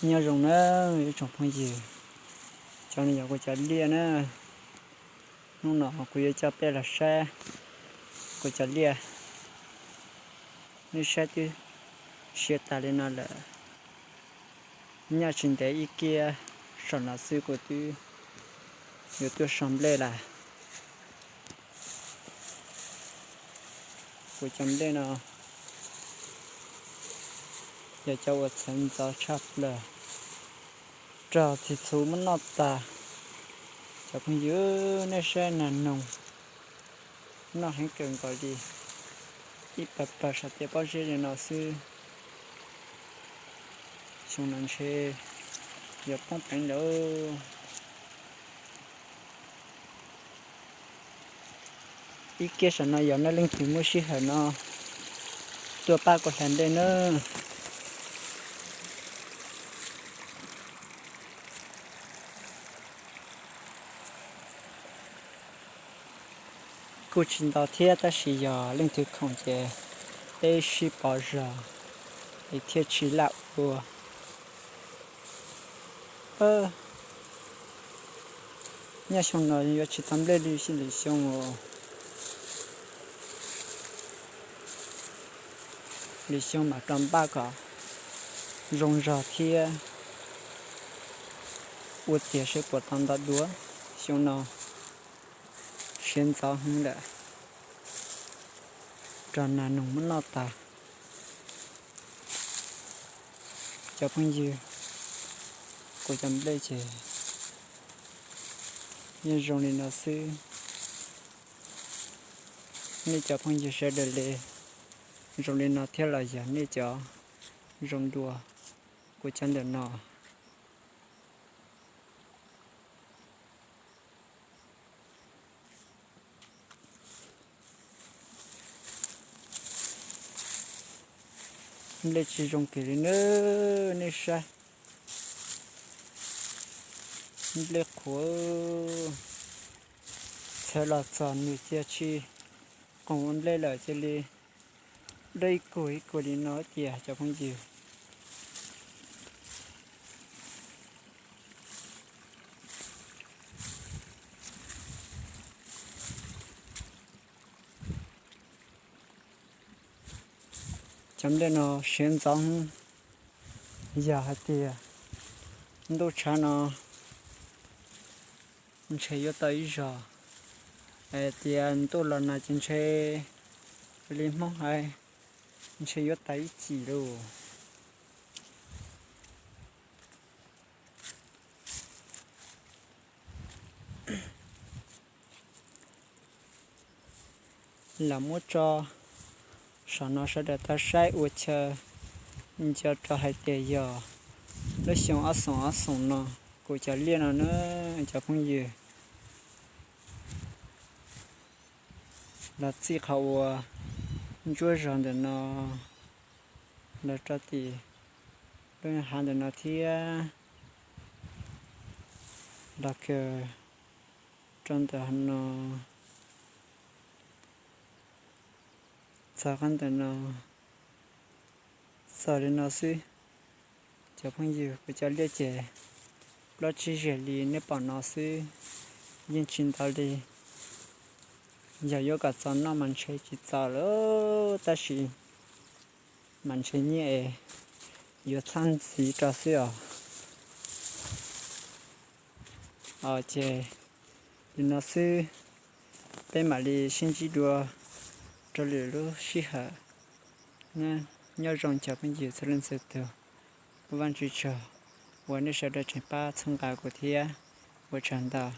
Nyob zoo na ib tsoom phooj ywg, cov no yog kuv cov liaj na. Hnub no kuv yuav coj peb los saib kuv cov liaj. Nej saib twb siav tas li no lawm, nyob tsis ntev ib kiab saum no xwb kuv twb yuav tuaj so nplej lawm. Kuv cov nplej no yog cov uas txhawv ntxov tshaj plaws, rog txhim txhuv muab noj tas. Cov phooj ywg, nej saib nas noog noj heev kawg nkaus li, ib pawg pawg sab tiaj pob zeb li no xwb. Xyoo no ntshe yuav poob peev lawm. Ib kiab saum no yog nej leej twg muaj sij hawm no tuaj pab kuv hlais nplej nawb. Kuj tsis ntau thiab tab sis yog leej twg khoom ces peb sib pauv zog es thiaj tsis laj ua. Nyob xyoo no yuav tsis tau nplej li lwm xyoo os. Lwm xyoo mam rov npaj kom zoo zog thiab ua tiag seb puas tau ntau dua. Xyoo no siav ntxov heev lawm, rog nas noog muab noj tas. Cov phooj ywg, kuv cov nplej ces yeej zoo li no xwb. Nej cov phooj ywg sawv daws li zoo li no thiab los yog nej cov zoo dua kuv cov ntawm no. Nplej tsis zoo kiag li nawb, nej saib. Nplej qhuav, txhawv los txog nws cia tsis qoom ua nplej lawm, cia li dawb ib kuag ib kuag li no tiag cov phooj ywg. Cov nplej no siav ntxov, yog hais tias ntuj tshav no ntshe yuav tau ib zaug, hais tias ntuj los nag ces ntshe li Hmoob hais ntshe yuav tau ib cim lauj. Los muab tso saum no sawv daws tau saib ua chaw nco rau hais tias yog lub xyoo ob xoom ob xoom no kuv cov liaj no na cov phooj ywg. Los txij qhov uas ntsuab zog ntawm no los rau tim lub hav ntawm no thiab los kawg rau ntawm no, txog qab ntawm no, txog li no xwb. Cov phooj ywg, kuv cov liaj ces plaub tsib zeg li nej pom no xwb, yeej tsis ntau li. Yog yuav kom txaus noj mas ntshe tsis txaus lawm, tab sis mas ntshe nyiaj es yuav txhab ntxiv rau xwb os. Ces li no xwb, peb mam li sib ntsib dua rau lwm lub sij hawm. Nyob zoo cov phooj ywg txhua leej txhua tus, ua Vajtswv tsaug uas nej sawv daws tseem pab txhawb nqa kuv thiab, ua tsaug ntau.